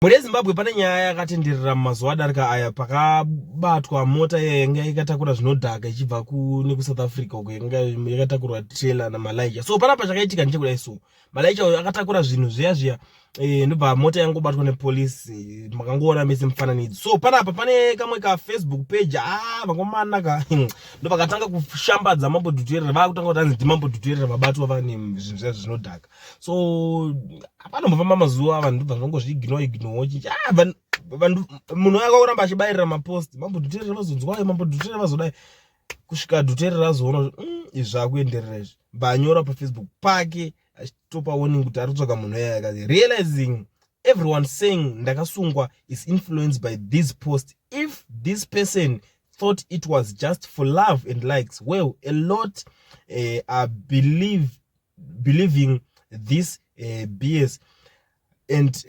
Mhuri yeZimbabwe, pane nyaya yakatenderera mumazuva adarika aya pakabatwa mota iya yanga yakatakura zvinodhaka ichibva nekuSouth Africa uko, yanga yakatakurwa trailer namalaicha. So panapa chakaitika ndechekudai. So malaicha uyo akatakura zvinhu zviya zviya, ndobva mota yangobatwa nepolisi. Makangoona mese mufananidzo. So panapa pane kamwe kaFacebook page, a vangomana ka, ndobva kushambadza Mambo Dhuterere. Vakutanga kuti hanzi ndiMambo Dhuterere vabatwa vane zvinhu zviya zvinodhaka. So panombofamba mazuva, vanhu ndobva zvangozviignore ignore chichi. Ah, vanhu, munhu akakuramba achibayirira mapost, Mambo Dhuterere vazonzwayo, Mambo Dhuterere vazodai, kusvika Dhuterere azoona kuti izvi zvakuenderera izvi. Banyora paFacebook pake achitopa warning kuti ari kutsvaga munhu iyaya. Akati, "Realizing everyone saying ndakasungwa is influenced by this post. If this person thought it was just for love and likes, well, a lot are believing this BS and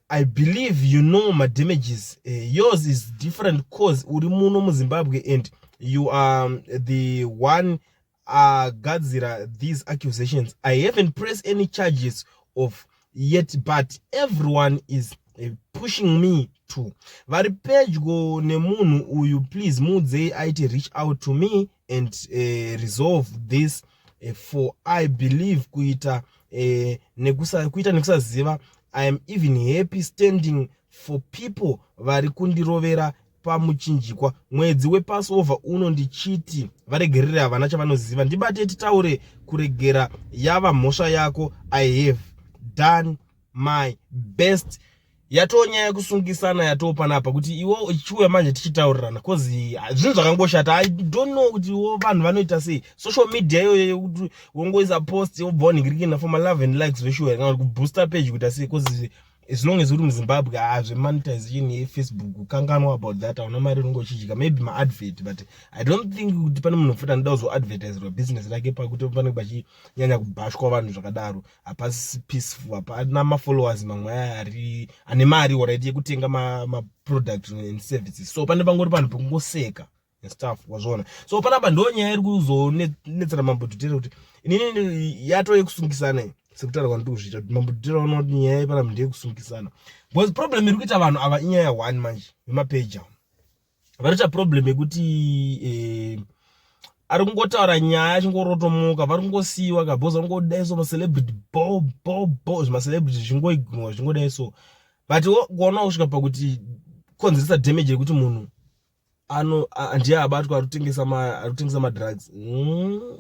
I believe you know my damages. Yours is different cause uri muno muZimbabwe and you are the one agadzira these accusations. I haven't pressed any charges of yet, but everyone is pushing me to. Vari pedyo nemunhu uyu, please muudzei aiti reach out to me and resolve this, for I believe kuita nekusaziva. I am even happy standing for people vari kundirovera pamuchinjikwa mwedzi wePassover uno ndichiti varegerere, havana chavanoziva. Ndibate titaure, kuregera yava mhosva yako. I have done my best." Yatonyaya yekusungisana yatopanapa kuti iwo chiuya manje tichitaurirana, 'cause zvinhu zvakangoshata. I don't know kuti iwo vanhu vanoita sei social media iyoyo yekuti wongoisa post, wobva wanhingirikina for malove and likes zveshuwa, kana kuti kubooster page kuita sei, 'cause as long as uri muZimbabwe, ha, zvemonetization yeFacebook, kanganwa about that. Hauna mari unonge uchidya, maybe maadvert, but I don't think kuti pane munhu futi anoda kuzoadvertiserwa business rake pakuti panenge pachinyanya kubhashwa vanhu zvakadaro. Hapasi peaceful, hapana mafollowers mamwe aya ari ane mari alright yekutenga maproduct and services. So pane pangori panhu pekungoseka and stuff, wazviona. So panapa ndo nyaya iri kuzonetsera Mambo Dhuterere kuti inini yato yekusungisana, sekutaura kwandiri kuzviita kuti Mambo Dhuterere vaona kuti nyaya yepanapa ndeyekusungisana, because problem iri kuita vanhu ava inyaya one manje vemapeji avo varikuita problem yekuti ari kungotaura nyaya achingorotomoka, vari kungosiyiwa kabhozi, vangodai so macelebrity bo bo bo, zvimacelebrity zvichingoignore, zvichingodai so. But kuona kusvika pakuti konzeresa damage yekuti munhu ano ndiye abatwa ari kutengesa madrugs,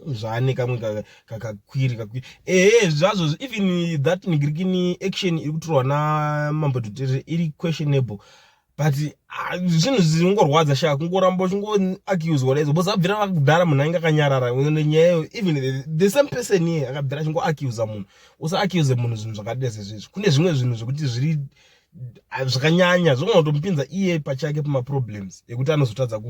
zvaane kamwe kakakwiri kakwiri. Ehe, zvazvo even that nigirikini action iri kutorwa naMambo Dhuterere iri questionable, but zvinhu zvinongorwadza sha, kungoramba uchingoaccuswa daizo, because abvira vakudhara munhu ainge akanyarara nenyaya iyo. Even the same person iye akabvira achingoaccusa munhu. Usaaccuse munhu zvinhu zvakadai sezvizvi. Kune zvimwe zvinhu zvekuti zviri zvakanyanya, zvogona kutomupinza iye pachake pamaproblems ekuti anozotadza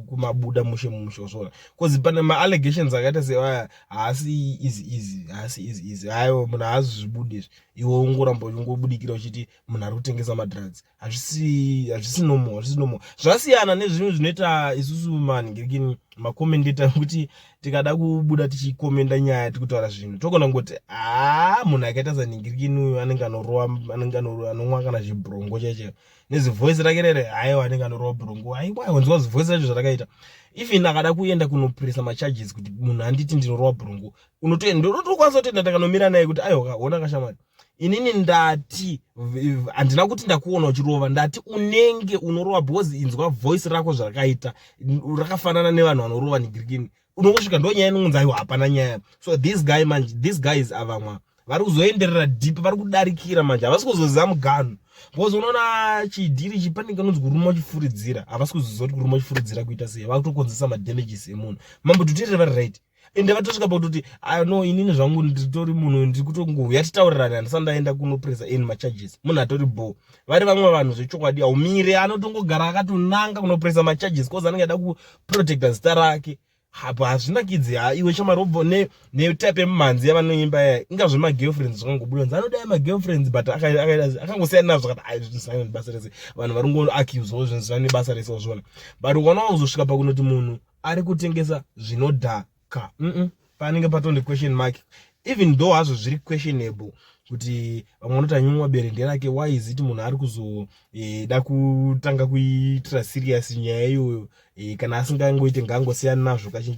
kumabuda mushe mushe, usvona, because pane maallegations akaita seaya haasi easy easy, haasi easy easy. Aiwa, munhu haazvibudi izvi. Iwe ungoramba uchingobudikira uchiti munhu ari kutengesa madrugs, hazvisi normal, hazvisi normal. Zvasiyana nezvinhu zvinoita isusu manhingirikini macommentator, kuti tikada kubuda tichikomenda nyaya, tikutaura zvinhu, togona kungoti haa, munhu akaita sanhingirikini uyu anenge anorova, anenge anomwa kana chibrongo chaicho nezivoice rake rere. Haiwa, anenge anorova brongo. Aiwa, wanzwa zivoice racho zvarakaita. Even akada kuenda kunopresa macharges kuti munhu anditi ndinorova brongo, unotokwanisa kutoenda takanomira naye kuti aiwa, ona kashamwari, inini ndati handina kuti ndakuona uchirova, ndati unenge unorova because inzwa voice rako zvarakaita, rakafanana nevanhu vanorova nigirikini. Unongosvika, ndo nyaya inonzi aiwa, hapana nyaya. So this guy manje, these guys avamwa vari kuzoenderera deep, vari kudarikira manje, havasi kuzoziva muganhu, because unoona chidhiri ichi panenge kanonzi kuruma uchifuridzira. Havasi kuzoziva kuti kuruma uchifuridzira kuita sei, vakutokonzesa madamages emunhu. Mambo Dhuterere vari right, ende vatosvika pakutoti no, inini zvangu nditori munhu ndiri kutongouya titaurirani, handisati ndaenda kunopresa any macharges. Munhu atori bo vari vamwe vanhu zvechokwadi haumire, anotongogara akatonanga kunopresa macharges, 'cause anenge ada kuprotecta zita rake. Hapo hazvinakidzi. Ha, iwe chamarobvo netype yemumhanzi yavanoimba yaya, inga zvemagirlfriends zvakangobuda nzi anodai magirlfriends, but akangosiyana nazvo, akati ai, zvisina nebasa rese, vanhu vari kungoaccusawo zvinhu zvisina nebasa rese, wazviona. But ukaona kuzosvika pakunoti munhu ari kutengesa zvinodhaka, panenge patonde question mark, even though hazvo zviri questionable. Kuti vamwe vanoti anyumwa bere nderake. Why is it munhu ari kuzoda kutanga kuitira serious nyaya iyoyo? Kana asingangoite, ngaangosiyana nazvo kachinji.